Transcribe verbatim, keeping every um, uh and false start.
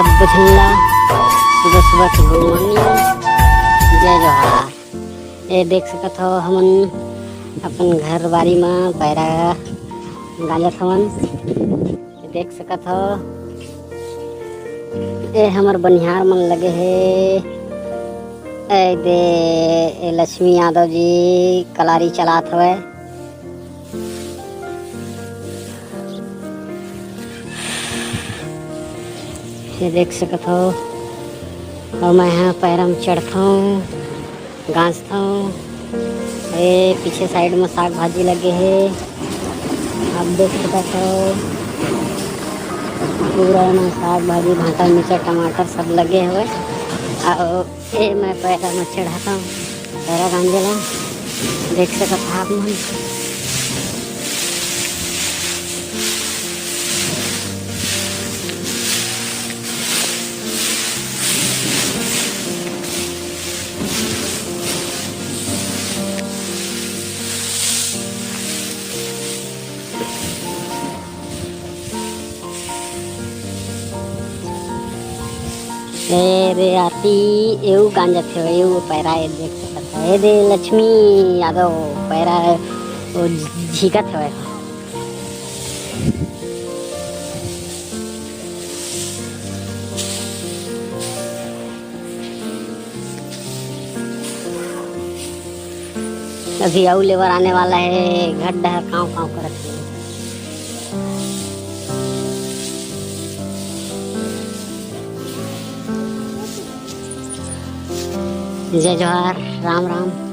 सब झन ला सुबह सुबह के good morning, जय जोहार। ये देख सकत हो, हमन अपन घर बारी म पैरा गांजत हवन। ये देख सकत हो, ए हमर बनिहार मन लगे हे। ए दे, ए लक्ष्मी यादव जी कलारी चलात हवय। ये देख सकत हो, अउ मैं ह पैरा म चढ़थौं, गांजथौं। ए पीछे side म साग भाजी लगे हे, आप देख सकत हो, पूरा एमा साग भाजी, भांटा, मिर्चा, टमाटर सब लगे हवय। अउ ए मैं पैरा म चढ़ाथौं, पैरा गांजे ला, देख सकत हो आप मन। ए रे आरती, एऊ गांजत हे, एऊ पैरा, ए देख सकत हे। ए दे लक्ष्मी यादव पैरा, वो झिकत हवय। अभी अऊ labour आने वाला हे, घर डहर कांव कांव करत हे। जय जोहार, राम राम।